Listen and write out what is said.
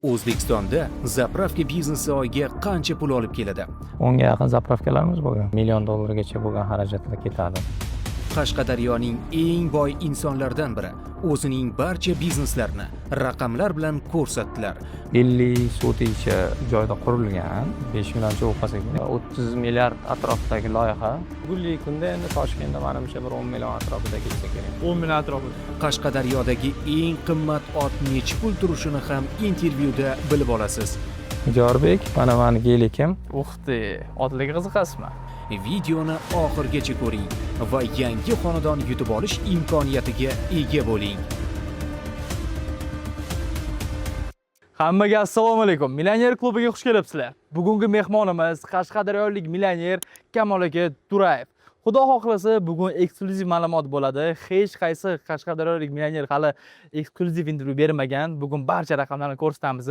O'zbekistonda заправка biznesi oyiga qancha pul olib keladi? 10 ga yaqin заправка larimiz bo'lgan. Million dollargacha bo'lgan xarajatlar ketadi. Qashqadaryoning eng boy insonlaridan biri o'zining barcha bizneslarini raqamlar bilan ko'rsatdilar. 50 soticha joyda qurilgan, 5 millioncha bo'lib qolsa kerak. 30 milliard atrofidagi loyiha. Bugungi kunda endi Toshkentda, manimcha, bir 10 million atrofida ketsa kerak. 10 million atrofida. Qashqadaryodagi eng qimmat ot nechi pul turishini ham intervyuda bilib olasiz. Jorbek, mana mani Gelikim. Ух ты, otlarga qiziqasizmi? Videoni oxirigacha ko'ring va yangi xonadon yutib olish imkoniyatiga ega bo'ling. Hammaga assalomu alaykum. Millioner klubiga xush kelibsizlar. Bugungi mehmonimiz qashqadaryolik millioner Kamol aka Turayev. Xudo xohlasa, bugun eksklyuziv ma'lumot bo'ladi. Hech qaysi qashqadaryolik millioner hali eksklyuziv intervyu bermagan. Bugun barcha raqamlarni ko'rsatamiz.